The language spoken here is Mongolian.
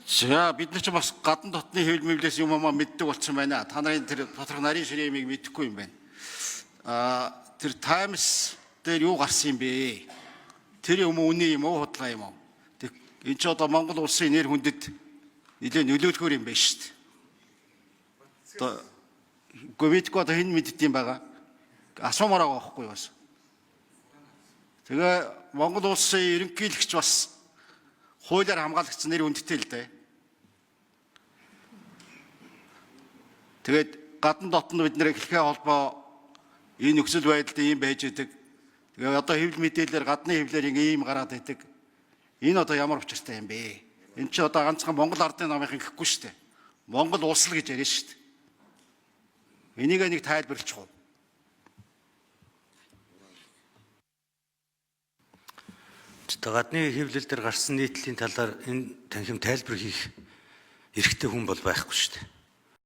За, бид нар ч бас гадна дотны хэвлэл мэвлээс юм амаа мэддэг болсон байна. Та нарын тэр доторх нарийн ширээ юмыг мэдэхгүй юм байна. Тэр Times дээр юу гарсан юм бэ? Тэр юм уу, үнэн юм уу, худлаа юм уу? Тэр энэ ч одоо Монгол улсын нэр хүндэд нэлээд нөлөөлөхөр юм байна шүү дээ. Одоо үгүй мэдгүй, одоо хэн мэддэм байгаа? Асуумаар байгаа байхгүй юу бас. Тэгээ Монгол улсын ерөнхийлөгч бас хуулиар хамгаалагдсан нэр хүндтэй л дээ. Тэгээд гадна дотн бид нэр эхлэхээ холбоо энэ нөхцөл байдалд ийм байж идэг. Тэгээ одоо хэвлэл мэдээлэлээр гадны хэвлэлээр ингээ ийм гараад идэг. Энэ одоо ямар учиртай юм бэ? Энэ чи одоо ганцхан Монгол Ардын намынхан гэхгүй шүү дээ. Монгол улс л гэж яриа шүү дээ. Энийг нэг тайлбарлах уу? Одоо гадны хэвлэл дээр гарсан нийтлэлийн талаар энэ танхим тайлбар хийх эрхтэй хүн бол байхгүй шүү дээ.